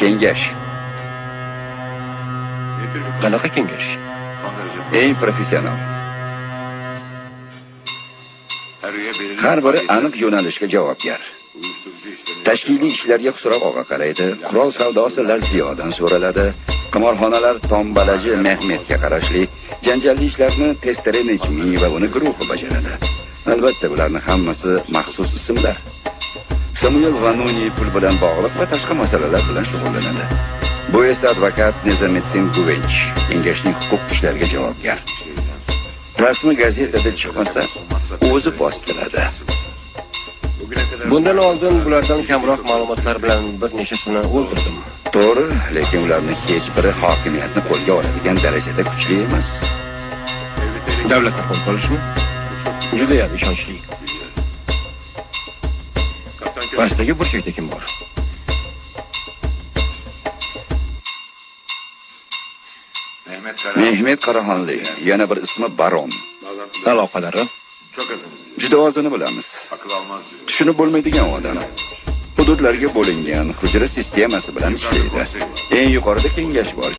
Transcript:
Kengash. Qanaqa kengash? Eng professional. Har biri aniq yo'nalishga javobgar. Tashkiliy ishlarga Xusrav og'a qaraydi, qurol savdosi Lazziyodan so'raladi, qimorxonalar tombalaji Mehmetga qarashli, janjalli ishlarni Testere Nejmi va uni guruhi bajaradi. Albatta, bularning hammasi maxsus ismlar. Samuel Vanuni pul bilan bog'liq va tashqi masalalar bilan shug'ullanadi. Bu esa advokat Nizomiddin Guvench, kengashning huquq ishlariga javobgar. Rasmi gazetada chiqmasa, o'zi bostiradi. Bundan oldin bulardan kamroq ma'lumotlar bilan bir nechasini o'ldirdim. To'g'ri, lekin ularning hech biri hokimiyatni qo'lga oladigan darajada kuchli emas. Davlatni qo'lga olishmi? Juda ham ishonchli. Pastdagi burchakda kim bor? Mehmet Qaraxonli, yana bir ismi Baron. Aloqalari? Juda ozini bilamiz. Tushunib bo'lmaydigan odam. Hududlarga bo'lingan hujra sistemasi bilan ishlaydi. Eng yuqorida kengash bor.